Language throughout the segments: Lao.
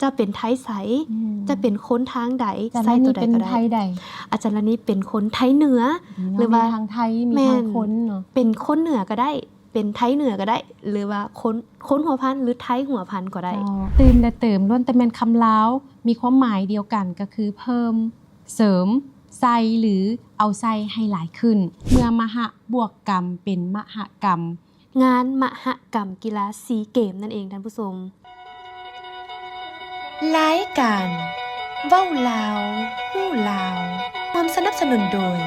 ຈະເປັນໄທໃສ ອືມ ຈະເປັນຄົນທາງໃດ ຈະ ໃສ່ໂຕໃດກໍໄດ້ ເປັນໄທໃດ? ອາຈານລະນີເປັນຄົນໄທເໜືອ ອືມ ຫຼືວ່າ ມີທັງໄທ ມີທັງ ແມ່ນ ຄົນເນາະ ເປັນຄົນເໜືອກໍໄດ້ ເປັນໄທເໜືອກໍໄດ້ ຫຼືວ່າຄົນ ຄົນຫົວພັນ ຫຼື ໄທຫົວພັນກໍໄດ້. ເຈົ້າ ຕື່ມ ແລະ ເຕີມ ລ້ວນແຕ່ແມ່ນຄຳລາວ ມີຄວາມໝາຍດຽວກັນ ກໍຄືເພີ່ມ, ເສີມ, ໃສ່ ຫຼື ເອົາໃສ່ໃຫ້ຫຼາຍຂຶ້ນ. ເມື່ອມະຫະບວກກຳເປັນມະຫະກຳ. ງານມະຫະກຳກິລາຊີເກມນັ້ນເອງທ່ານຜູ້ຊົມ. ລາຍການເວົ້າລາວ ຮູ້ລາວ ຮ່ວມສະໜັບສະໜູນໂດຍ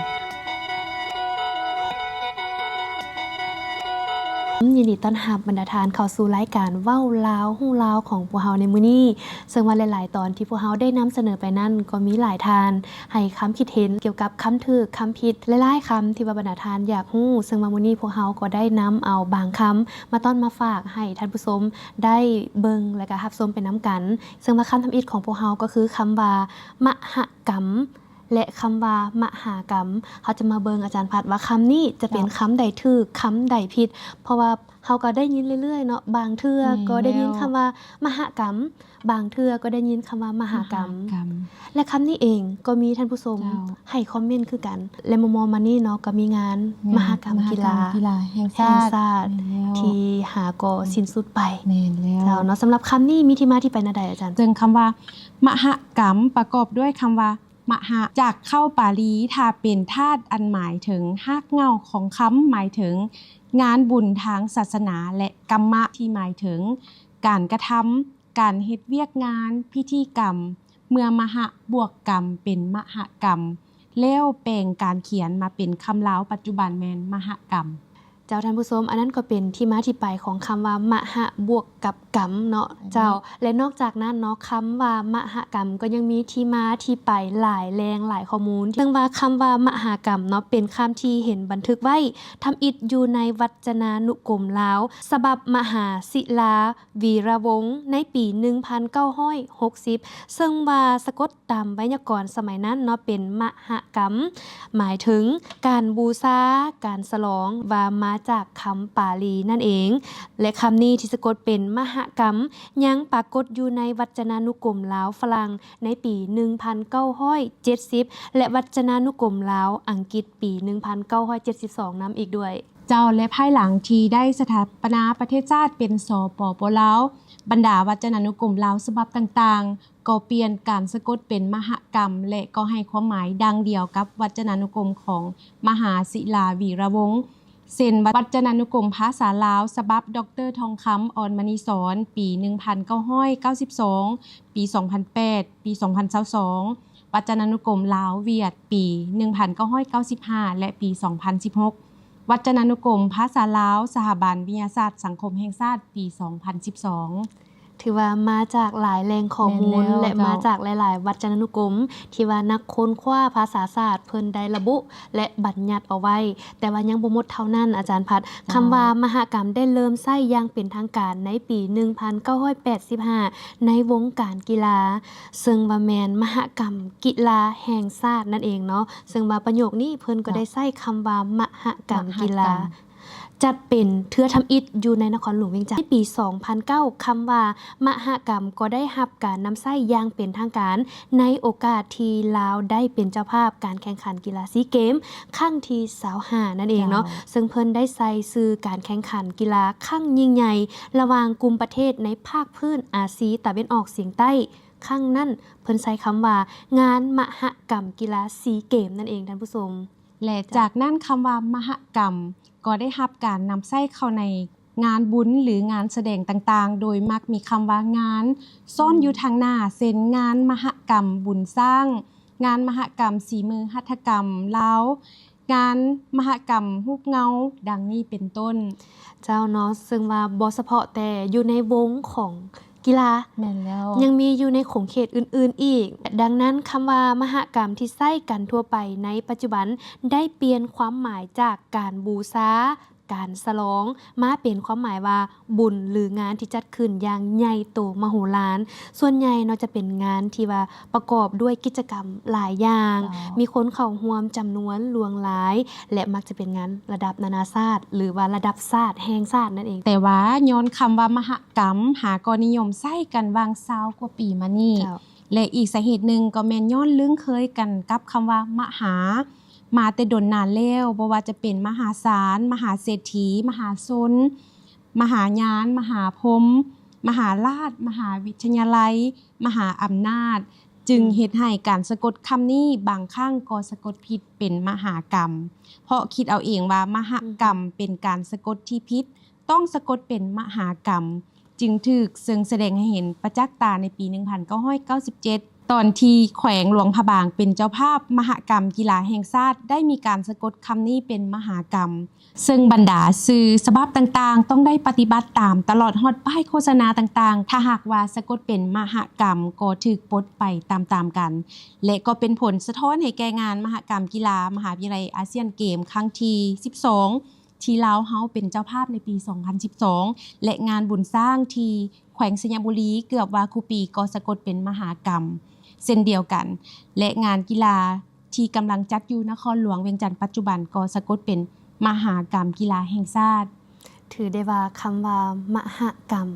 ຍິນດີຕ້ອນຮັບບັນດາທ່ານເຂົ້າສູ່ລາຍການເວົ້າລາວຮູ້ລາວຂອງພວກເຮົາໃນມື້ນີ້. ເຊິ່ງວ່າຫຼາຍໆຕອນທີ່ພວກເຮົາໄດ້ນຳສະເໜີໄປນັ້ນ ກໍມີຫຼາຍທ່ານໃຫ້ຄຳຄິດເຫັນກ່ຽວກັບຄຳຖືກຄຳຜິດ ຫຼາຍໆຄຳທີ່ວ່າບັນດາທ່ານຢາກຮູ້. ເຊິ່ງວ່າມື້ນີ້ພວກເຮົາກໍໄດ້ນຳເອົາບາງຄຳມາຕ້ອນມາຝາກໃຫ້ທ່ານຜູ້ຊົມໄດ້ເບິ່ງ ແລະ ກະຮັບຊົມໄປນຳກັນ. ເຊິ່ງວ່າຄຳທຳອິດຂອງພວກເຮົາກໍຄືຄຳວ່າ ມະຫະກຳ ແລະ ຄຳວ່າ ມະຫາກຳ. ເຮົາຈະມາເບິ່ງອາຈານພັດວ່າຄຳນີ້ຈະເປັນ ເຈົ້າ ຄຳໃດຖືກ ຄຳໃດຜິດ ເພາະວ່າ ເຮົາກໍໄດ້ຍິນເລື້ອຍໆເນາະ ບາງເທື່ອ ແມ່ນ ກໍໄດ້ຍິນ ແລ້ວ ຄຳວ່າມະຫະກຳ ບາງເທື່ອກໍໄດ້ຍິນຄຳວ່າມະຫາກຳ ມະຫາກຳ ແລະ ຄຳນີ້ເອງກໍມີທ່ານຜູ້ຊົມ ເຈົ້າ ໃຫ້ຄອມເມັນຄືກັນ ແລະ ມໍ່ໆມານີ້ເນາະ ກໍມີງານ ແມ່ນ ມະຫະກຳ ມະຫະກຳກິລາ ກິລາແຫ່ງຊາດ ແຫ່ງຊາດ ແມ່ນແລ້ວ ທີ່ຫາກໍ ອືມ ສິ້ນສຸດໄປ ແມ່ນແລ້ວ ເຈົ້າເນາະ. ສຳລັບຄຳນີ້ມີທີ່ມາທີ່ໄປແນວໃດອາຈານ? ເຊິ່ງຄຳວ່າມະຫະກຳປະກອບດ້ວຍຄຳວ່າ ມະຫະ ຈາກເຄົ້າປາລີ ຖ້າເປັນທາດ ອັນໝາຍເຖິງຮາກເຫງົ້າຂອງຄຳ ໝາຍເຖິງງານບຸນທາງສາສະໜາ ແລະ ກຳມະ ທີ່ໝາຍເຖິງການກະທຳ, ການເຮັດວຽກງານ, ພິທີກຳ. ເມື່ອມະຫະບວກກຳເປັນມະຫະກຳ ແລ້ວແປງການຂຽນມາເປັນຄຳລາວປັດຈຸບັນແມ່ນມະຫະກຳ. ເຈົ້າ ທ່ານຜູ້ຊົມ ອັນນັ້ນກໍເປັນທີ່ມາທີ່ໄປຂອງຄຳວ່າ ມະຫະບວກກັບກຳເນາະ ເຈົ້າ ແລະ ນອກຈາກນັ້ນເນາະ ຄຳວ່າມະຫະກຳກໍຍັງມີທີ່ມາທີ່ໄປຫຼາຍແຫຼ່ງຫຼາຍຂໍ້ມູນ ເຊິ່ງວ່າຄຳວ່າມະຫາກຳເນາະ ເປັນຄຳທີ່ເຫັນບັນທຶກໄວ້ທຳອິດຢູ່ໃນວັດຈະນານຸກົມລາວ ສະບັບມະຫາສິລາ ວີລະວົງ ໃນປີໜຶ່ງພັນເກົ້າຮ້ອຍຫົກສິບ ເຊິ່ງວ່າສະກົດຕາມໄວຍາກອນສະໄໝນັ້ນເນາະ ເປັນມະຫະກຳ ໝາຍເຖິງການບູຊາ, ການສະຫຼອງ ວ່າມາຈາກຄຳປາລີນັ້ນເອງ ແລະ ຄຳນີ້ທີ່ສະກົດເປັນມະຫະກຳ ຍັງປາກົດຢູ່ໃນວັດຈະນານຸກົມລາວຝຣັ່ງໃນປີໜຶ່ງພັນເກົ້າຮ້ອຍເຈັດສິບ ແລະ ວັດຈະນານຸກົມລາວອັງກິດປີໜຶ່ງພັນເກົ້າຮ້ອຍເຈັດສິບສອງນຳອີກດ້ວຍ. ເຈົ້າ ແລະ ພາຍຫຼັງທີ່ໄດ້ສະຖາປະນາປະເທດຊາດເປັນ ສປປ ລາວ, ບັນດາວັດຈະນານຸກົມລາວສະບັບຕ່າງໆ ກໍປ່ຽນການສະກົດເປັນມະຫະກຳ ແລະ ກໍໃຫ້ຄວາມໝາຍດັ່ງດຽວກັບວັດຈະນານຸກົມຂອງມະຫາສິລາ ວີລະວົງ ເຊັ່ນ ວັດຈະນານຸກົມພາສາລາວ ສະບັບ ດອກເຕີ ທອງຄຳ ອອນມະນີສອນ ປີໜຶ່ງພັນເກົ້າຮ້ອຍເກົ້າສິບສອງ, ປີສອງພັນແປດ, ປີສອງພັນຊາວສອງ, ວັດຈະນານຸກົມລາວ-ຫວຽດ ປີໜຶ່ງພັນເກົ້າຮ້ອຍເກົ້າສິບຫ້າ ແລະ ປີສອງພັນສິບຫົກ, ວັດຈະນານຸກົມພາສາລາວ ສະຖາບັນວິທະຍາສາດສັງຄົມແຫ່ງຊາດ ປີສອງພັນສິບສອງ. ຖືວ່າມາຈາກຫຼາຍແຫຼ່ງຂໍ້ມູນ ແມ່ນແລ້ວ ແລະ ເຈົ້າ ມາຈາກຫຼາຍໆວັດຈະນານຸກົມ ທີ່ວ່ານັກຄົ້ນຄວ້າພາສາສາດເພິ່ນໄດ້ລະບຸ ແລະ ບັນຍັດເອົາໄວ້. ແຕ່ວ່າຍັງບໍ່ໝົດເທົ່ານັ້ນ ອາຈານພັດ, ເຈົ້າ ຄຳວ່າມະຫະກຳໄດ້ເລີ່ມໃຊ້ຢ່າງເປັນທາງການໃນປີໜຶ່ງພັນເກົ້າຮ້ອຍແປດສິບຫ້າ ໃນວົງການກິລາ ເຊິ່ງວ່າແມ່ນມະຫະກຳກິລາແຫ່ງຊາດນັ້ນເອງເນາະ. ເຊິ່ງວ່າປະໂຫຍກນີ້ເພິ່ນກໍໄດ້ໃຊ້ຄຳວ່າ ມະຫະກຳກິລາ ມະຫະກຳ ຈັດເປັນເທື່ອທຳອິດຢູ່ໃນນະຄອນຫຼວງວຽງຈັນ. ໃນປີສອງພັນເກົ້າ ຄຳວ່າມະຫະກຳກໍໄດ້ຮັບການນຳໃຊ້ຢ່າງເປັນທາງການ ໃນໂອກາດທີ່ລາວໄດ້ເປັນເຈົ້າພາບການແຂ່ງຂັນກິລາຊີເກມຄັ້ງທີຊາວຫ້ານັ້ນເອງເນາະ, ເຈົ້າ ເຊິ່ງເພິ່ນໄດ້ໃສ່ຊື່ການແຂ່ງຂັນກິລາຄັ້ງຍິ່ງໃຫຍ່ລະຫວ່າງກຸ່ມປະເທດໃນພາກພື້ນອາຊີຕາເວັນອອກສຽງໃຕ້. ຄັ້ງນັ້ນເພິ່ນໃຊ້ຄຳວ່າ ງານມະຫະກຳກິລາຊີເກມນັ້ນເອງ ທ່ານຜູ້ຊົມ. ແລະ ເຈົ້າ ຈາກນັ້ນຄຳວ່າມະຫະກຳກໍໄດ້ຮັບການນຳໃຊ້ເຂົ້າໃນງານບຸນ ຫຼື ງານສະແດງຕ່າງໆ ໂດຍມັກມີຄຳວ່າງານຊ້ອນຢູ່ທາງໜ້າ ເຊັ່ນ ງານມະຫະກຳບຸນຊ້າງ, ງານມະຫະກຳສີມືຫັດຖະກຳລາວ, ງານມະຫະກຳຮູບເງົາ ດັ່ງນີ້ເປັນຕົ້ນ. ເຈົ້າເນາະ, ເຊິ່ງວ່າບໍ່ສະເພາະແຕ່ຢູ່ໃນວົງຂອງ ກິລາ ແມ່ນແລ້ວ ຍັງມີຢູ່ໃນຂົງເຂດອື່ນໆອີກ. ດັ່ງນັ້ນ ຄຳວ່າມະຫະກຳທີ່ໃຊ້ກັນທົ່ວໄປໃນປັດຈຸບັນ ໄດ້ປ່ຽນຄວາມໝາຍຈາກການບູຊາ, ການສະຫຼອງ ມາເປັນຄວາມໝາຍວ່າບຸນ ຫຼື ງານທີ່ຈັດຂຶ້ນຢ່າງໃຫຍ່ໂຕມະໂຫລານ. ສ່ວນໃຫຍ່ເນາະ ຈະເປັນງານທີ່ວ່າປະກອບດ້ວຍກິດຈະກຳຫຼາຍຢ່າງ, ເຈົ້າ ມີຄົນເຂົ້າຮ່ວມຈຳນວນຫຼວງຫຼາຍ ແລະ ມັກຈະເປັນງານລະດັບນານາຊາດ ຫຼືວ່າລະດັບຊາດແຫ່ງຊາດນັ້ນເອງ. ແຕ່ວ່າຍ້ອນຄຳວ່າມະຫະກຳ ຫາກໍນິຍົມໃຊ້ກັນຫວ່າງຊາວກວ່າປີມານີ້ ເຈົ້າ ແລະ ອີກສາເຫດໜຶ່ງກໍແມ່ນຍ້ອນລຶ້ງເຄີຍກັນກັບຄຳວ່າມະຫາ ມາແຕ່ດົນນານແລ້ວ, ບໍ່ວ່າຈະເປັນມະຫາສານ, ມະຫາເສດຖີ, ມະຫາຊົນ, ມະຫາຍານ, ມະຫາພົມ, ມະຫາລາດ, ມະຫາວິທະຍາໄລ, ມະຫາອຳນາດ, ຈຶ່ງ ອືມ ເຮັດໃຫ້ການສະກົດຄຳນີ້ບາງຄັ້ງກໍສະກົດຜິດເປັນມະຫາກຳ, ເພາະຄິດເອົາເອງວ່າມະຫະກຳ ອືມ ເປັນການສະກົດທີ່ຜິດ, ຕ້ອງສະກົດເປັນມະຫາກຳ ຈຶ່ງຖືກເຊິ່ງສະແດງໃຫ້ເຫັນປະຈັກຕາໃນປີໜຶ່ງພັນເກົ້າຮ້ອຍເກົ້າສິບເຈັດ ຕອນທີ່ແຂວງຫຼວງພະບາງເປັນເຈົ້າພາບມະຫະກຳກິລາແຫ່ງຊາດ ໄດ້ມີການສະກົດຄຳນີ້ເປັນມະຫາກຳ, ເຊິ່ງບັນດາສື່ສະບັບຕ່າງໆ ຕ້ອງໄດ້ປະຕິບັດຕາມ ຕະຫຼອດຮອດປ້າຍໂຄສະນາຕ່າງໆ ຖ້າຫາກວ່າສະກົດເປັນມະຫະກຳ ກໍຖືກປົດໄປຕາມໆກັນ ແລະ ກໍເປັນຜົນສະທ້ອນໃຫ້ແກ່ງານມະຫະກຳກິລາມະຫາວິທະຍາໄລອາຊຽນເກມຄັ້ງທີສິບສອງ ທີ່ລາວເຮົາເປັນເຈົ້າພາບໃນປີສອງພັນສິບສອງ ແລະ ງານບຸນຊ້າງທີ່ແຂວງໄຊຍະບູລີເກືອບວ່າຄູ່ປີກໍສະກົດເປັນມະຫາກຳເຊັ່ນດຽວກັນ ແລະ ງານກິລາທີ່ກຳລັງຈັດຢູ່ນະຄອນຫຼວງວຽງຈັນປັດຈຸບັນກໍສະກົດເປັນມະຫາກຳກິລາແຫ່ງຊາດ. ຖືໄດ້ວ່າຄຳວ່າມະຫະກຳ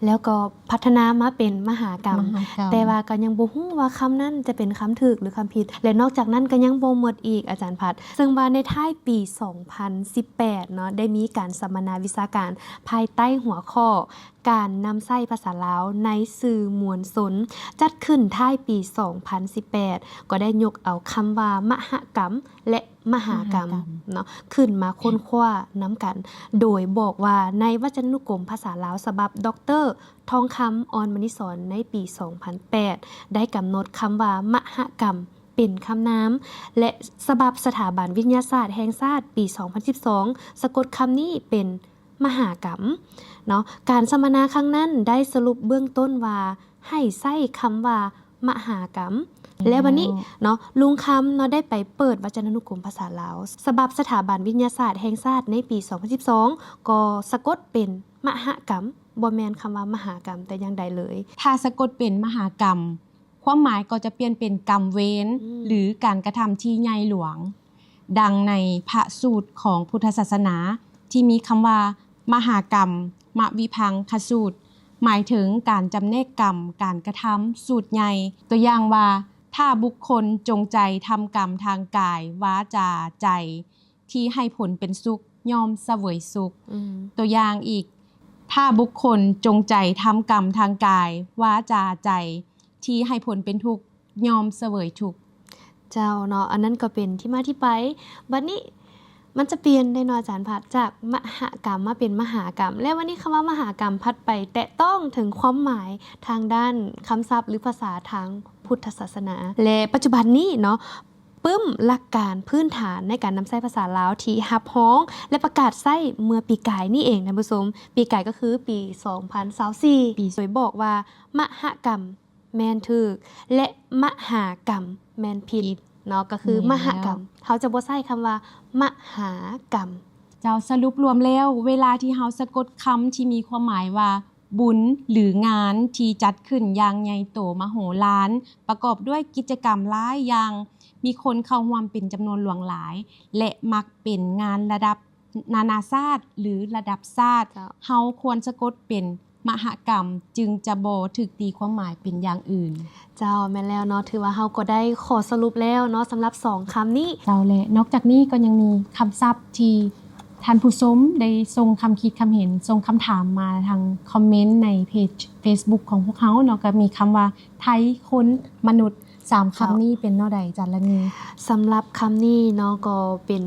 ແລ້ວກໍພັດທະນາມາເປັນມະຫາກຳ ມະຫາກຳ ແຕ່ວ່າກໍຍັງບໍ່ຮູ້ວ່າຄຳນັ້ນຈະເປັນຄຳຖືກ ຫຼື ຄຳຜິດ ແລະ ນອກຈາກນັ້ນກໍຍັງບໍ່ໝົດອີກ ອາຈານພັດ, ເຊິ່ງວ່າໃນທ້າຍປີສອງພັນສິບແປດເນາະ ໄດ້ມີການສຳມະນາວິຊາການພາຍໃຕ້ຫົວຂໍ້ ການນຳໃຊ້ພາສາລາວໃນສື່ມວນຊົນ ຈັດຂຶ້ນທ້າຍປີສອງພັນສິບແປດ ກໍໄດ້ຍົກເອົາຄຳວ່າມະຫະກຳ ແລະ ມະຫາກຳ ມະຫາກຳ ເນາະ ຂຶ້ນມາຄົ້ນຄວ້ານຳກັນ ໂດຍບອກວ່າໃນວັດຈະນານຸກົມພາສາລາວສະບັບ ດອກເຕີ ທອງຄຳ ອອນມະນີສອນ ໃນປີສອງພັນແປດ ໄດ້ກຳນົດຄຳວ່າມະຫະກຳ ເປັນຄຳນາມ ແລະ ສະບັບສະຖາບັນວິທະຍາສາດແຫ່ງຊາດ ປີສອງພັນສິບສອງ ສະກົດຄຳນີ້ເປັນ ມະຫາກຳ ເນາະ. ການສຳມະນາຄັ້ງນັ້ນໄດ້ສະຫຼຸບເບື້ອງຕົ້ນວ່າໃຫ້ໃຊ້ຄຳວ່າມະຫາກຳ ແລ້ວບັດນີ້ເນາະ ລຸງຄຳເນາະ ໄດ້ໄປເປີດວັດຈະນານຸກົມພາສາລາວ ສະບັບສະຖາບັນວິທະຍາສາດແຫ່ງຊາດ ໃນປີສອງພັນສິບສອງ ກໍສະກົດເປັນມະຫະກຳ ບໍ່ແມ່ນຄຳວ່າມະຫາກຳແຕ່ຢ່າງໃດເລີຍ. ຖ້າສະກົດເປັນມະຫາກຳ ຄວາມໝາຍກໍຈະປ່ຽນເປັນກຳເວນ ອືມ ຫຼື ການກະທຳທີ່ໃຫຍ່ຫຼວງ. ດັ່ງໃນພະສູດຂອງພຸດທະສາສະໜາທີ່ມີຄຳວ່າ ມະຫາກຳມະວິພັງຄະສູດ ໝາຍເຖິງການຈຳແນກກຳ ການກະທຳສູດໃຫຍ່. ຕົວຢ່າງວ່າ ຖ້າບຸກຄົນຈົງໃຈທຳກຳທາງກາຍ ວາຈາ ໃຈ ທີ່ໃຫ້ຜົນເປັນສຸກ ຍ່ອມສະເຫວີຍສຸກ. ອືມ ຕົວຢ່າງອີກ ຖ້າບຸກຄົນຈົງໃຈທຳກຳທາງກາຍ ວາຈາ ໃຈ ທີ່ໃຫ້ຜົນເປັນທຸກ ຍ່ອມສະເຫວີຍທຸກ. ເຈົ້າເນາະ ອັນນັ້ນກໍເປັນທີ່ມາທີ່ໄປ. ບັດນີ້ມັນຈະປ່ຽນໄດ້ເນາະ ອາຈານພັດ ຈາກມະຫະກຳມາເປັນມະຫາກຳ ແລະ ວັນນີ້ຄຳວ່າມະຫາກຳພັດໄປແຕະຕ້ອງເຖິງຄວາມໝາຍທາງດ້ານຄຳສັບ ຫຼື ພາສາທາງພຸດທະສາສະໜາ ແລະ ປັດຈຸບັນນີ້ເນາະ ປຶ້ມຫຼັກການພື້ນຖານໃນການນຳໃຊ້ພາສາລາວທີ່ຮັບຮອງ ແລະ ປະກາດໃຊ້ເມື່ອປີກາຍນີ້ເອງທ່ານຜູ້ຊົມ, ປີກາຍກໍຄືປີສອງພັນຊາວສີ່ ໂດຍບອກວ່າມະຫະກຳແມ່ນຖືກ ແລະ ມະຫາກຳແມ່ນຜິດເນາະ, ກໍຄືມະຫະກຳ. ເຮົາຈະບໍ່ໃຊ້ຄຳວ່າມະຫາກຳ. ເຈົ້າ, ສະຫຼຸບລວມແລ້ວ ເວລາທີ່ເຮົາສະກົດຄຳທີ່ມີຄວາມໝາຍວ່າ ບຸນ ຫຼື ງານທີ່ຈັດຂຶ້ນຢ່າງໃຫຍ່ໂຕມະໂຫລານ, ປະກອບດ້ວຍກິດຈະກຳຫຼາຍຢ່າງ, ມີຄົນເຂົ້າຮ່ວມເປັນຈຳນວນຫຼວງຫຼາຍ ແລະ ມັກເປັນງານລະດັບນານາຊາດ ຫຼື ລະດັບຊາດ, ເຈົ້າ. ເຮົາຄວນສະກົດເປັນມະຫະກຳ ຈຶ່ງຈະບໍ່ຖືກຕີຄວາມໝາຍເປັນຢ່າງອື່ນ. ເຈົ້າ, ແມ່ນແລ້ວເນາະ, ຖືວ່າເຮົາກໍໄດ້ຂໍ້ສະຫຼຸບແລ້ວເນາະ ສຳລັບສອງຄຳນີ້. ເຈົ້າ, ແລະ ນອກຈາກນີ້ກໍຍັງມີຄຳສັບທີ່ ທ່ານຜູ້ຊົມໄດ້ສົ່ງຄຳຄິດຄຳເຫັນ, ສົ່ງຄຳຖາມມາທາງຄອມເມັນໃນເພຈເຟສບຸກຂອງພວກເຮົາເນາະ, ກໍມີຄຳວ່າ ໄທ, ຄົນ, ມະນຸດ, ສາມຄຳນີ້ເປັນແນວໃດ ຈານລະນີ? ສຳລັບຄຳນີ້ເນາະ ກໍເປັນ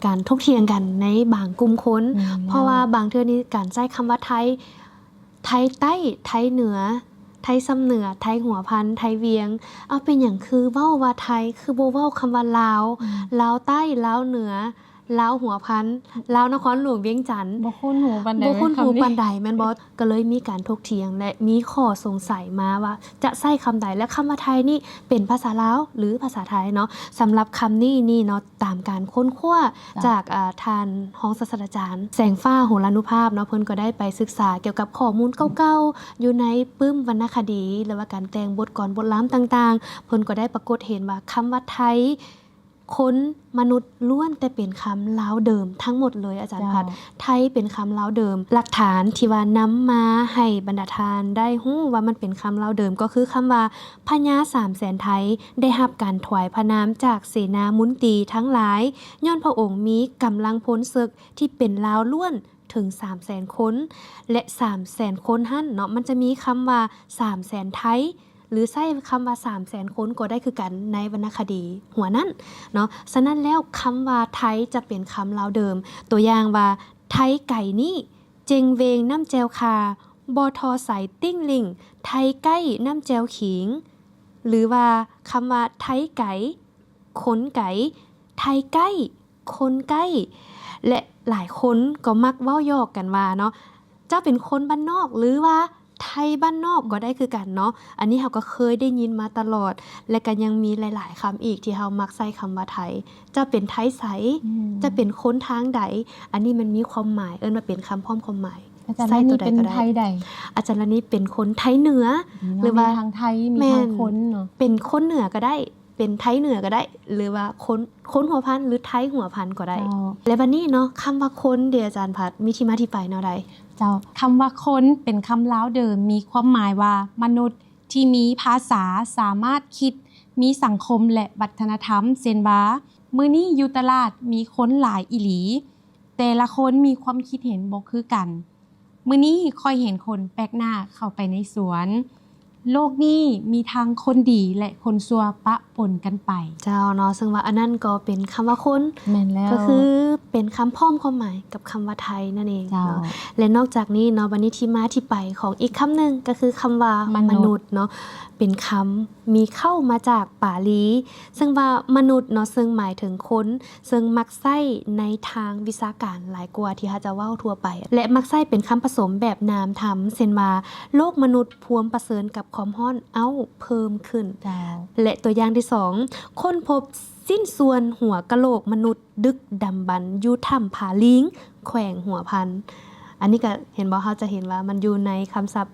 ການຖົກຖຽງກັນໃນບາງກຸ່ມຄົນ, ແມ່ນແລ້ວ. ເພາະວ່າບາງເທື່ອນີ້ການໃຊ້ຄຳວ່າ ໄທ, ໄທໃຕ້, ໄທເໜືອ, ໄທຊຳເໜືອ, ໄທຫົວພັນ, ໄທວຽງ, ເອົາ ເປັນຫຍັງຄືເວົ້າວ່າ ໄທ, ຄືບໍ່ເວົ້າຄຳວ່າ ລາວ, ອືມ ລາວໃຕ້, ລາວເໜືອ, ລາວຫົວພັນ, ລາວນະຄອນຫຼວງວຽງຈັນ ບໍ່ຄຸ້ນຫູປານໃດ ບໍ່ຄຸ້ນຫູປານໃດແມ່ນບໍ່? ກໍເລີຍມີການຖົກຖຽງ ແລະ ມີຂໍ້ສົງໄສມາວ່າຈະໃຊ້ຄຳໃດ ແລະ ຄຳວ່າໄທນີ້ເປັນພາສາລາວ ຫຼື ພາສາໄທເນາະ. ສຳລັບຄຳນີ້ນີ້ເນາະ ຕາມການຄົ້ນຄວ້າ ເຈົ້າ ຈາກ ອາ ທ່ານຮອງສາດສະດາຈານ ແສງຟ້າ ໂຫລານຸພາບເນາະ, ເພິ່ນກໍໄດ້ໄປສຶກສາກ່ຽວກັບຂໍ້ມູນເກົ່າໆ ຢູ່ໃນປຶ້ມວັນນະຄະດີ ຫຼືວ່າການແຕ່ງບົດກອນບົດລຳຕ່າງໆ, ເພິ່ນກໍໄດ້ປາກົດເຫັນວ່າຄຳວ່າໄທ ຄົນ ມະນຸດ ລ້ວນແຕ່ເປັນຄຳລາວເດີມທັງໝົດເລີຍ ອາຈານ ເຈົ້າ ພັດ. ໄທເປັນຄຳລາວເດີມ. ຫຼັກຖານທີ່ວ່ານຳມາໃຫ້ບັນດາທ່ານໄດ້ຮູ້ວ່າມັນເປັນຄຳລາວເດີມ ກໍຄືຄຳວ່າ ພະຍາສາມແສນໄທ ໄດ້ຮັບການຖວາຍພະນາມຈາກເສນາມົນຕີທັງຫຼາຍ, ຍ້ອນພະອົງມີກຳລັງພົນເສິກທີ່ເປັນລາວລ້ວນເຖິງສາມແສນຄົນ ແລະ ສາມແສນຄົນຫັ້ນເນາະ ມັນຈະມີຄຳວ່າສາມແສນໄທ ຫຼື ໃຊ້ຄຳວ່າສາມແສນຄົນກໍໄດ້ຄືກັນໃນວັນນະຄະດີຫົວນັ້ນເນາະ. ສະນັ້ນແລ້ວ ຄຳວ່າໄທຈະເປັນຄຳລາວເດີມ. ຕົວຢ່າງວ່າ ໄທໄກນີ້ ເຈັງເວງນ້ຳແຈ່ວຄາ, ບໍ່ທໍໃສຕິ້ງລິ້ງ, ໄທໃກ້ນ້ຳແຈ່ວຂີງ ຫຼືວ່າຄຳວ່າໄທໄກ ຄົນໄກ, ໄທໃກ້ ຄົນໃກ້ ແລະ ຫຼາຍຄົນກໍມັກເວົ້າຫຍອກກັນວ່າເນາະ ເຈົ້າເປັນຄົນບ້ານນອກ ຫຼືວ່າໄທບ້ານນອກກໍໄດ້ຄືກັນເນາະ. ອັນນີ້ເຮົາກໍເຄີຍໄດ້ຍິນມາຕະຫຼອດ ແລະ ກໍຍັງມີຫຼາຍໆຄຳອີກທີ່ເຮົາມັກໃຊ້ຄຳວ່າໄທ. ເຈົ້າເປັນໄທໃສ? ອືມ ເຈົ້າເປັນຄົນທາງໃດ? ອັນນີ້ມັນມີຄວາມໝາຍ ເອີ້ນວ່າເປັນຄຳພ້ອມຄວາມໝາຍ. ອາຈານລະນີເປັນໄທໃດ? ອາຈານລະນີເປັນຄົນໄທເໜືອ ອືມ ຫຼືວ່າມີທາງໄທ ມີທາງ ແມ່ນ ຄົນເນາະ. ເປັນຄົນເໜືອກໍໄດ້ ເປັນໄທເໜືອກໍໄດ້ ຫຼືວ່າຄົນ ຄົນຫົວພັນ ຫຼື ໄທຫົວພັນກໍໄດ້. ເຈົ້າ ແລະ ບັດນີ້ເນາະ ຄຳວ່າຄົນເດ ອາຈານພັດ ມີທີ່ມາທີ່ໄປແນວໃດ? ເຈົ້າ ຄຳວ່າຄົນເປັນຄຳລາວເດີມ ມີຄວາມໝາຍວ່າມະນຸດທີ່ມີພາສາ ສາມາດຄິດ ມີສັງຄົມ ແລະ ວັດທະນະທຳ. ເຊັ່ນວ່າ ມື້ນີ້ຢູ່ຕະຫຼາດມີຄົນຫຼາຍອີ່ຫຼີ, ແຕ່ລະຄົນມີຄວາມຄິດເຫັນບໍ່ຄືກັນ. ມື້ນີ້ຂ້ອຍເຫັນຄົນແປກໜ້າເຂົ້າໄປໃນສວນ. ໂລກນີ້ມີທັງຄົນດີ ແລະ ຄົນຊົ່ວປະປົນກັນໄປ. ເຈົ້າເນາະ ເຊິ່ງວ່າອັນນັ້ນກໍເປັນຄຳວ່າຄົນ. ແມ່ນແລ້ວ ກໍຄືເປັນຄຳພ້ອມຄວາມໝາຍກັບຄຳວ່າໄທນັ້ນເອງ. ເຈົ້າ ເນາະ ແລະ ນອກຈາກນີ້ເນາະ ບັດນີ້ທີ່ມາທີ່ໄປຂອງອີກຄຳໜຶ່ງ ກໍຄືຄຳວ່າມະນຸດ ມະນຸດເນາະ ເປັນຄຳມີເຄົ້າມາຈາກປາລີ ເຊິ່ງວ່າມະນຸດເນາະ ເຊິ່ງໝາຍເຖິງຄົນ ເຊິ່ງມັກໃຊ້ໃນທາງວິຊາການຫຼາຍກວ່າທີ່ເຮົາຈະເວົ້າທົ່ວໄປ ແລະ ມັກໃຊ້ເປັນຄຳປະສົມແບບນາມທຳ ເຊັ່ນວ່າ ໂລກມະນຸດພວມປະເຊີນກັບຄວາມຮ້ອນເອົ້າເພີ່ມຂຶ້ນ. ເຈົ້າ ແລະ ຕົວຢ່າງທີສອງ ຄົ້ນພົບຊິ້ນສ່ວນຫົວກະໂຫຼກມະນຸດດຶກດຳບັນຢູ່ຖ້ຳຜາລີງ ແຂວງຫົວພັນ. ອັນນີ້ກໍເຫັນບໍ່ ເຮົາຈະເຫັນວ່າມັນຢູ່ໃນຄຳສັບ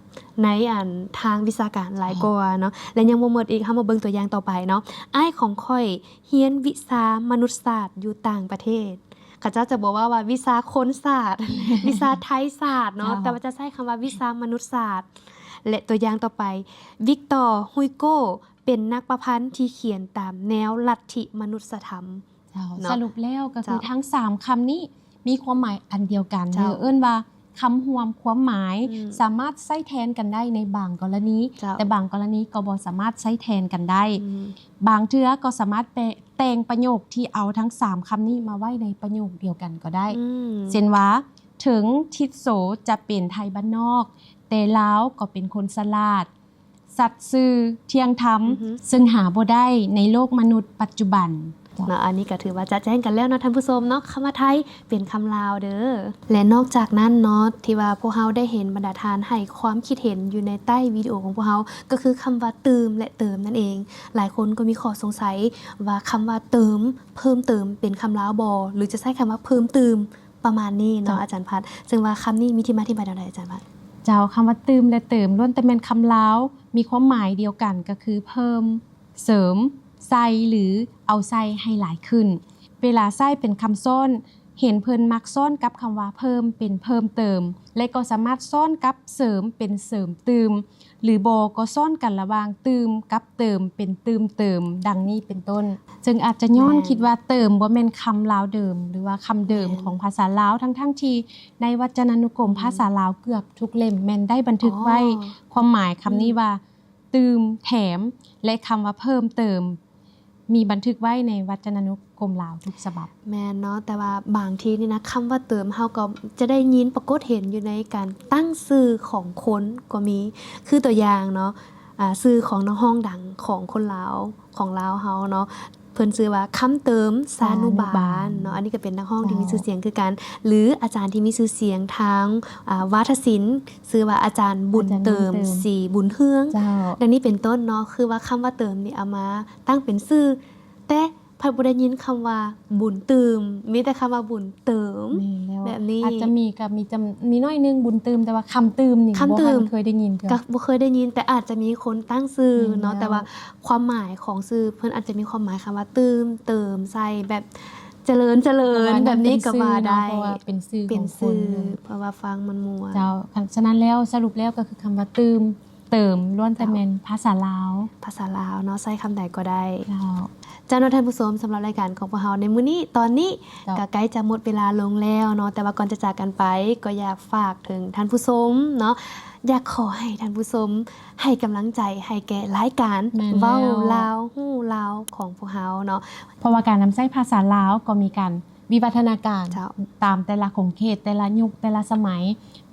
ໃນອັນທາງວິຊາການຫຼາຍກວ່າເນາະ. ແລະ ຍັງບໍ່ໝົດອີກ ເຮົາມາເບິ່ງຕົວຢ່າງຕໍ່ໄປເນາະ. ອ້າຍຂອງຂ້ອຍ ຮຽນວິຊາມະນຸດສາດຢູ່ຕ່າງປະເທດ. ເຂົາເຈົ້າຈະບໍ່ເວົ້າວ່າວິຊາຄົນສາດ ວິຊາໄທສາດເນາະ ເຈົ້າ ແຕ່ວ່າຈະໃຊ້ຄຳວ່າວິຊາມະນຸດສາດ. ແລະ ຕົວຢ່າງຕໍ່ໄປ ວິກຕໍ ຮຸຍໂກ້ ເປັນນັກປະພັນທີ່ຂຽນຕາມແນວລັດທິມະນຸດສະທຳ ເຈົ້າ ເນາະ. ສະຫຼຸບແລ້ວກໍຄື ເຈົ້າ ທັງສາມຄຳນີ້ມີຄວາມໝາຍອັນດຽວກັນ ເຈົ້າ ຫຼື ເອີ້ນວ່າຄຳຮວມຄວາມໝາຍ ອືມ ສາມາດໃຊ້ແທນກັນໄດ້ໃນບາງກໍລະນີ ເຈົ້າ ແຕ່ບາງກໍລະນີກໍບໍ່ສາມາດໃຊ້ແທນກັນໄດ້. ອືມ ບາງເທື່ອກໍສາມາດແປ ແຕ່ງປະໂຫຍກທີ່ເອົາທັງສາມຄຳນີ້ມາໄວ້ໃນປະໂຫຍກດຽວກັນກໍໄດ້. ອືມ ເຊັ່ນວ່າ ເຖິງທິດໂສຈະເປັນໄທບ້ານນອກ ແຕ່ລາວກໍເປັນຄົນສະຫຼາດ, ສັດຊື່, ທ່ຽງທຳ ອືຮຶ ເຊິ່ງຫາບໍ່ໄດ້ໃນໂລກມະນຸດປັດຈຸບັນ. ເນາະ ອັນນີ້ກໍຖືວ່າຈະແຈ້ງກັນແລ້ວເນາະທ່ານຜູ້ຊົມເນາະ ຄຳວ່າໄທເປັນຄຳລາວເດີ. ແລະ ນອກຈາກນັ້ນເນາະ ທີ່ວ່າພວກເຮົາໄດ້ເຫັນບັນດາທ່ານໃຫ້ຄວາມຄິດເຫັນຢູ່ໃນໃຕ້ວິດີໂອຂອງພວກເຮົາ ກໍຄືຄຳວ່າຕື່ມ ແລະ ເຕີມນັ້ນເອງ. ຫຼາຍຄົນກໍມີຂໍ້ສົງໄສວ່າຄຳວ່າຕື່ມ ເພີ່ມເຕີມ ເປັນຄຳລາວບໍ່ ຫຼື ຈະໃຊ້ຄຳວ່າເພີ່ມຕື່ມ ປະມານນີ້ເນາະ ເຈົ້າ ອາຈານພັດ. ເຊິ່ງວ່າຄຳນີ້ມີທີ່ມາທີ່ໄປແນວໃດ ອາຈານພັດ? ເຈົ້າ ຄຳວ່າຕື່ມ ແລະ ເຕີມ ລ້ວນແຕ່ແມ່ນຄຳລາວ ມີຄວາມໝາຍດຽວກັນ ກໍຄືເພີ່ມ, ເສີມ, ໃສ່ ຫຼື ເອົາໃສ່ໃຫ້ຫຼາຍຂຶ້ນ. ເວລາໃຊ້ເປັນຄຳຊ້ອນ ເຫັນເພິ່ນມັກຊ້ອນກັບຄຳວ່າເພີ່ມ ເປັນເພີ່ມເຕີມ ແລະ ກໍສາມາດຊ້ອນກັບເສີມ ເປັນເສີມຕື່ມ ຫຼືບໍ່ກໍຊ້ອນກັນລະຫວ່າງຕື່ມກັບເຕີມ ເປັນຕື່ມເຕີມ ດັ່ງນີ້ເປັນຕົ້ນ. ເຊິ່ງອາດຈະຍ້ອນ ແມ່ນ ຄິດວ່າເຕີມບໍ່ແມ່ນຄຳລາວເດີມ ຫຼືວ່າຄຳເດີມ ແມ່ນ ຂອງພາສາລາວ ທັງໆທີ່ໃນວັດຈະນານຸກົມ ອືມ ພາສາລາວເກືອບທຸກເຫຼັ້ມແມ່ນໄດ້ບັນທຶກໄວ້ ອໍ ຄວາມໝາຍຄຳນີ້ ອືມ ວ່າ ຕື່ມແຖມ ແລະ ຄຳວ່າເພີ່ມເຕີມ ມີບັນທຶກໄວ້ໃນວັດຈະນານຸກົມລາວທຸກສະບັບ. ແມ່ນເນາະ ແຕ່ວ່າບາງທີນີ້ນະ ຄຳວ່າເຕີມ ເຮົາກໍຈະໄດ້ຍິນປາກົດເຫັນຢູ່ໃນການຕັ້ງຊື່ຂອງຄົນກໍມີ. ຄືຕົວຢ່າງເນາະ ອາ ຊື່ຂອງນັກຮ້ອງດັງຂອງຄົນລາວ ຂອງລາວເຮົາເນາະ ເພິ່ນຊື່ວ່າ ຄຳເຕີມ ຊານຸບານ ຊານຸບານ ເນາະ. ອັນນີ້ກໍເປັນນັກຮ້ອງທີ່ມີ ເຈົ້າ ຊື່ສຽງຄືກັນ ຫຼື ອາຈານທີ່ມີຊື່ສຽງທາງ ອ່າ ວາທະສິນ ຊື່ວ່າ ອາຈານ ອາຈານບຸນເຕີມ ບຸນເຕີມ ສີບຸນເຮືອງ ເຈົ້າ ດັ່ງນີ້ເປັນຕົ້ນເນາະ. ຄືວ່າຄຳວ່າເຕີມນີ້ເອົາມາຕັ້ງເປັນຊື່ ແຕ່ພັດບໍ່ໄດ້ຍິນຄຳວ່າບຸນຕື່ມ ມີແຕ່ຄຳວ່າບຸນເຕີມ ແມ່ນແລ້ວ ແບບນີ້. ອາດຈະມີ ກໍມີຈຳ ມີໜ້ອຍໜຶ່ງ ບຸນຕື່ມ ແຕ່ວ່າຄຳຕື່ມນີ້ ຄຳຕື່ມ ບໍ່ທັນເຄີຍໄດ້ຍິນເທື່ອ ກໍບໍ່ເຄີຍໄດ້ຍິນ ແຕ່ອາດຈະມີຄົນຕັ້ງຊື່ເນາະ ແມ່ນແລ້ວ ແຕ່ວ່າຄວາມໝາຍຂອງຊື່ເພິ່ນອາດຈະມີຄວາມໝາຍຄຳວ່າຕື່ມ ເຕີມໃສ່ ແບບຈະເລີນ ຈະເລີນ ປະມານນັ້ນ ແບບນີ້ກໍວ່າໄດ້ ເປັນຊື່ເນາະ ເພາະວ່າເປັນຊື່ຂອງຄົນ ເປັນຊື່ ເນາະ ເພາະວ່າຟັງມ່ວນໆ ເຈົ້າ. ສະນັ້ນແລ້ວ ສະຫຼຸບແລ້ວກໍຄືຄຳວ່າຕື່ມ ເຕີມ ລ້ວນແຕ່ ເຈົ້າ ແມ່ນພາສາລາວ ພາສາລາວເນາະ ໃຊ້ຄຳໃດກໍໄດ້ ເຈົ້າ. ເຈົ້າເນາະທ່ານຜູ້ຊົມ ສຳລັບລາຍການຂອງພວກເຮົາໃນມື້ນີ້ ຕອນນີ້ ເຈົ້າ ກໍໃກ້ຈະໝົດເວລາລົງແລ້ວເນາະ ແຕ່ວ່າກ່ອນຈະຈາກກັນໄປ ກໍຢາກຝາກເຖິງທ່ານຜູ້ຊົມເນາະ ຢາກຂໍໃຫ້ທ່ານຜູ້ຊົມໃຫ້ກຳລັງໃຈໃຫ້ແກ່ລາຍການ ແມ່ນແລ້ວ ເວົ້າລາວ ຮູ້ລາວຂອງພວກເຮົາເນາະ ເພາະວ່າການນຳໃຊ້ພາສາລາວກໍມີການ ວິວັດທະນາການ ເຈົ້າ ຕາມແຕ່ລະຂົງເຂດ ແຕ່ລະຍຸກ ແຕ່ລະສະໄໝ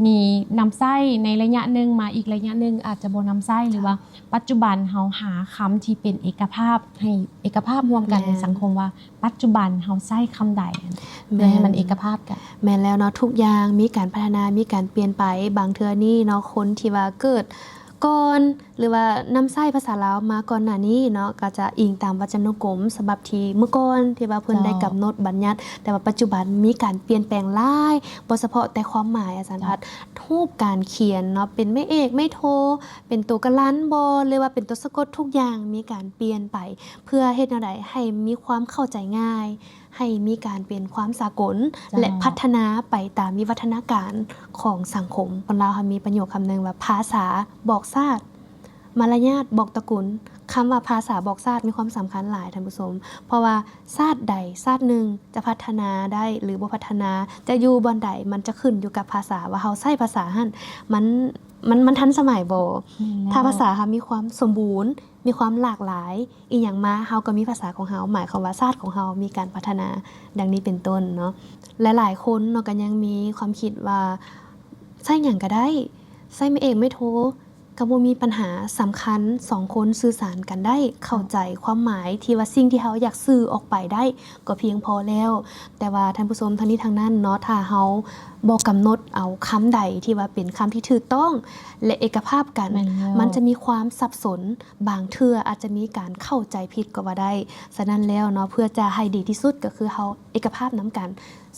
ມີນຳໃຊ້ໃນໄລຍະໜຶ່ງ ມາອີກໄລຍະໜຶ່ງອາດຈະບໍ່ນຳໃຊ້ ຫຼືວ່າ ເຈົ້າ ປັດຈຸບັນເຮົາຫາຄຳທີ່ເປັນເອກະພາບ ໃຫ້ເອກະພາບຮ່ວມກັນ ແມ່ນ ໃນສັງຄົມວ່າ ປັດຈຸບັນເຮົາໃຊ້ຄຳໃດ ແມ່ນ ເພື່ອໃຫ້ມັນເອກະພາບກັນ. ແມ່ນແລ້ວເນາະ ທຸກຢ່າງມີການພັດທະນາ ມີການປ່ຽນໄປ. ບາງເທື່ອນີ້ເນາະ ຄົນທີ່ວ່າເກີດ ກ່ອນ ຫຼືວ່ານຳໃຊ້ພາສາລາວມາກ່ອນໜ້ານີ້ເນາະ ກໍຈະອີງຕາມວັດຈະນຸກົມສະບັບທີ່ເມື່ອກ່ອນ ທີ່ວ່າເພິ່ນ ເຈົ້າ ໄດ້ກຳນົດບັນຍັດ ແຕ່ວ່າປັດຈຸບັນມີການປ່ຽນແປງຫຼາຍ ບໍ່ສະເພາະແຕ່ຄວາມໝາຍ ອາຈານ ເຈົ້າ ພັດ ຮູບການຂຽນເນາະ ເປັນໄມ້ເອກ ໄມ້ໂທ ເປັນໂຕກະລັນບໍ ຫຼືວ່າເປັນໂຕສະກົດ ທຸກຢ່າງມີການປ່ຽນໄປ ເພື່ອເຮັດແນວໃດໃຫ້ມີຄວາມເຂົ້າໃຈງ່າຍ ໃຫ້ມີການເປັນຄວາມສາກົນ ເຈົ້າ ແລະ ພັດທະນາໄປຕາມວິວັດທະນາການຂອງສັງຄົມ. ຄົນລາວເຮົາມີປະໂຫຍກຄຳໜຶ່ງວ່າ ພາສາບອກຊາດ ມາລະຍາດບອກຕະກຸນ. ຄຳວ່າພາສາບອກຊາດມີຄວາມສຳຄັນຫຼາຍທ່ານຜູ້ຊົມ ເພາະວ່າຊາດໃດຊາດໜຶ່ງຈະພັດທະນາໄດ້ ຫຼື ບໍ່ພັດທະນາ ຈະຢູ່ບ່ອນໃດ ມັນຈະຂຶ້ນຢູ່ກັບພາສາ ວ່າເຮົາໃຊ້ພາສາຫັ້ນ ມັນ ມັນ ມັນທັນສະໄໝບໍ່? ແມ່ນແລ້ວ ຖ້າພາສາເຮົາມີຄວາມສົມບູນ ມີຄວາມຫຼາກຫຼາຍ ອີ່ຫຍັງມາ ເຮົາກໍມີພາສາຂອງເຮົາ ໝາຍຄວາມວ່າຊາດຂອງເຮົາມີການພັດທະນາ ດັ່ງນີ້ເປັນຕົ້ນເນາະ. ຫຼາຍໆຄົນເນາະ ກໍຍັງມີຄວາມຄິດວ່າ ໃຊ້ຫຍັງກໍໄດ້ ໃຊ້ໄມ້ເອກໄມ້ໂທ ກໍບໍ່ມີບັນຫາ ສຳຄັນສອງຄົນສື່ສານກັນໄດ້ ເຂົ້າໃຈຄວາມໝາຍທີ່ວ່າສິ່ງທີ່ເຮົາຢາກສື່ອອກໄປໄດ້ ກໍພຽງພໍແລ້ວ. ແຕ່ວ່າທ່ານຜູ້ຊົມ ທັງນີ້ທັງນັ້ນເນາະ ຖ້າເຮົາບໍ່ກຳນົດເອົາຄຳໃດທີ່ວ່າເປັນຄຳທີ່ຖືກຕ້ອງ ແລະ ເອກະພາບກັນ ແມ່ນແລ້ວ ມັນຈະມີຄວາມສັບສົນ ບາງເທື່ອອາດຈະມີການເຂົ້າໃຈຜິດກໍວ່າໄດ້. ສະນັ້ນແລ້ວເນາະ ເພື່ອຈະໃຫ້ດີທີ່ສຸດກໍຄືເຮົາເອກະພາບນຳກັນ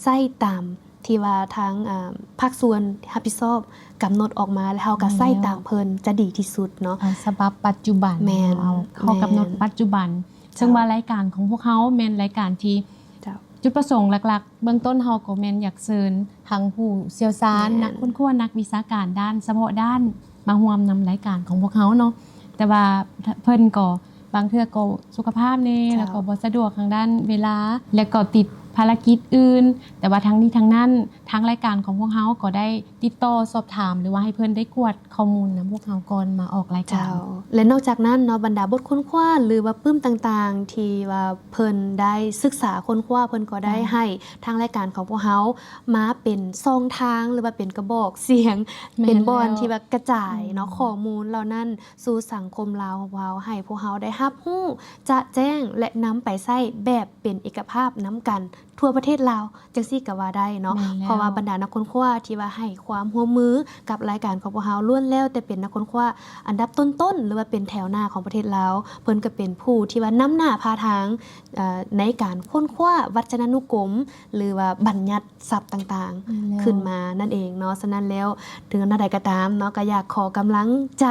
ໃຊ້ຕາມທີ່ວ່າທາງ ເອີ່ ພາກສ່ວນຮັບຜິດຊອບກຳນົດອອກມາ ແລ້ວເຮົາກໍໃຊ້ຕາມເພິ່ນຈະດີທີ່ສຸດເນາະ ເອົາສະບັບປັດຈຸບັນ ແມ່ນ ເອົາຂໍ້ກຳນົດ ແມ່ນ ປັດຈຸບັນ ເຊິ່ງວ່າລາຍການຂອງພວກເຮົາແມ່ນລາຍການທີ່ ເຈົ້າ ຈຸດປະສົງຫຼັກໆ ເບື້ອງຕົ້ນເຮົາກໍແມ່ນຢາກເຊີນທັງຜູ້ຊ່ຽວຊານ ແມ່ນ ນັກຄົ້ນຄວ້າ ນັກວິຊາການດ້ານສະເພາະດ້ານ ມາຮ່ວມນຳລາຍການຂອງພວກເຮົາເນາະ ແຕ່ວ່າເພິ່ນກໍບາງເທື່ອກໍສຸຂະພາບແດ່ ເຈົ້າ ແລ້ວກໍບໍ່ສະດວກທາງດ້ານເວລາ ແລ້ວກໍຕິດພາລະກິດອື່ນ ແຕ່ວ່າທັງນີ້ທັງນັ້ນ ທາງລາຍການຂອງພວກເຮົາກໍໄດ້ຕິດຕໍ່ສອບຖາມ ຫຼືວ່າໃຫ້ເພິ່ນໄດ້ກວດ ຂໍ້ມູນນຳພວກເຮົາກ່ອນມາອອກລາຍການ ເຈົ້າ ແລະ ນອກຈາກນັ້ນເນາະ ບັນດາບົດຄົ້ນຄວ້າ ຫຼືວ່າປຶ້ມຕ່າງໆ ທີ່ວ່າເພິ່ນໄດ້ສຶກສາຄົ້ນຄວ້າ ເພິ່ນກໍໄດ້ ເຈົ້າ ໃຫ້ທາງລາຍການຂອງພວກເຮົາມາເປັນຊ່ອງທາງ ຫຼືວ່າເປັນກະບອກສຽງ ແມ່ນ ເປັນບ່ອນ ແລ້ວ ທີ່ວ່າກະຈາຍເນາະ ອືມ ຂໍ້ມູນເຫຼົ່ານັ້ນສູ່ສັງຄົມລາວຂອງເຮົາ ໃຫ້ພວກເຮົາໄດ້ຮັບຮູ້ຈະແຈ້ງ ແລະ ນຳໄປໃຊ້ແບບເປັນເອກະພາບນຳກັນ ທົ່ວປະເທດລາວ ຈັ່ງຊີ້ກໍວ່າໄດ້ເນາະ ແມ່ນແລ້ວ ເພາະວ່າບັນດານັກຄົ້ນຄວ້າທີ່ວ່າໃຫ້ຄວາມຮ່ວມມືກັບລາຍການຂອງພວກເຮົາ ລ້ວນແລ້ວແຕ່ເປັນນັກຄົ້ນຄວ້າອັນດັບຕົ້ນໆ ຫຼືວ່າເປັນແຖວໜ້າຂອງປະເທດລາວ ເພິ່ນກໍເປັນຜູ້ທີ່ວ່ານຳໜ້າພາທາງ ເອີ່ ໃນການຄົ້ນຄວ້າວັດຈະນານຸກົມ ຫຼືວ່າບັນຍັດສັບຕ່າງໆ ແມ່ນແລ້ວ ຂຶ້ນມານັ້ນເອງເນາະ. ສະນັ້ນແລ້ວ ເຖິງແນວໃດກໍຕາມເນາະ ກໍຢາກຂໍກຳລັງໃຈ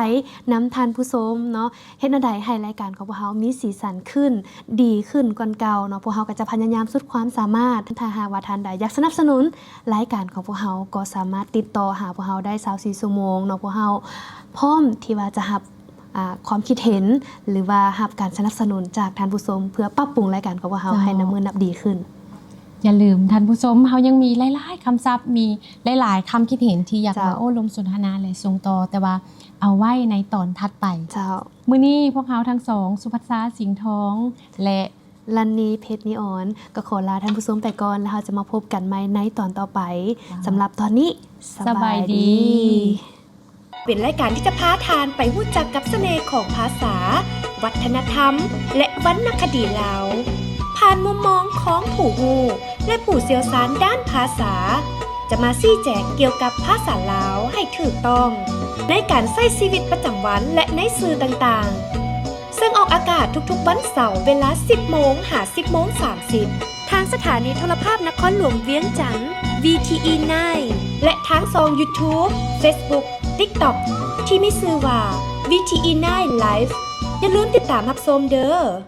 ນຳທ່ານຜູ້ຊົມເນາະ ເຮັດແນວໃດໃຫ້ລາຍການຂອງພວກເຮົາມີສີສັນຂຶ້ນ ດີຂຶ້ນກວ່າເກົ່າເນາະ ພວກເຮົາກໍຈະພະຍາຍາມສຸດຄວາມສາມາດ. ຖ້າຫາກວ່າທ່ານໃດຢາກສະໜັບສະໜູນລາຍການຂອງພວກເຮົາ ກໍສາມາດຕິດຕໍ່ຫາພວກເຮົາໄດ້ຊາວສີ່ຊົ່ວໂມງເນາະ ພວກເຮົາພ້ອມທີ່ວ່າຈະຮັບ ອາ ຄວາມຄິດເຫັນ ຫຼືວ່າຮັບການສະໜັບສະໜູນຈາກທ່ານຜູ້ຊົມ ເພື່ອປັບປຸງລາຍການຂອງພວກເຮົາ ເຈົ້າ ໃຫ້ນັບມື້ນັບດີຂຶ້ນ. ຢ່າລືມທ່ານຜູ້ຊົມ ເຮົາຍັງມີຫຼາຍໆຄຳສັບ ມີຫຼາຍໆຄຳຄິດເຫັນທີ່ຢາກ ເຈົ້າ ມາໂອ້ລົມສົນທະນາ ແລະ ສົ່ງຕໍ່ ແຕ່ວ່າເອົາໄວ້ໃນຕອນຖັດໄປ. ເຈົ້າ ມື້ນີ້ພວກເຮົາທັງສອງ ສຸພັດສາ ສິງທອງ ແລະ ລັນນີ ເພັດນິອອນ ກໍຂໍລາທ່ານຜູ້ຊົມໄປກ່ອນ ແລ້ວເຮົາຈະມາພົບກັນໃໝ່ໃນຕອນຕໍ່ໄປ. ເຈົ້າ ສຳລັບຕອນນີ້ ສະບາຍດີ. ສະບາຍດີ. ເປັນລາຍການທີ່ຈະພາທ່ານໄປຮູ້ຈັກກັບສະເໜ່ຂອງພາສາ, ວັດທະນະທຳ ແລະ ວັນນະຄະດີລາວ. ມຸມມອງຂອງຜູ້ຮູ້ ແລະ ຜູ້ຊ່ຽວຊານດ້ານພາສາ ຈະມາຊີ້ແຈງກ່ຽວກັບພາສາລາວໃຫ້ຖືກຕ້ອງ ໃນການໃຊ້ຊີວິດປະຈຳວັນ ແລະ ໃນສື່ຕ່າງໆ ເຊິ່ງອອກອາກາດທຸກໆວັນເສົາເວລາສິບໂມງຫາສິບໂມງສາມສິບ ທາງສະຖານີໂທລະພາບນະຄອນຫຼວງວຽງຈັນ VTE nine ແລະ ທາງຊ່ອງ YouTube, Facebook, TikTok ທີ່ມີຊື່ວ່າ VTE nine Live ຢ່າລືມຕິດຕາມຮັບຊົມເດີ້.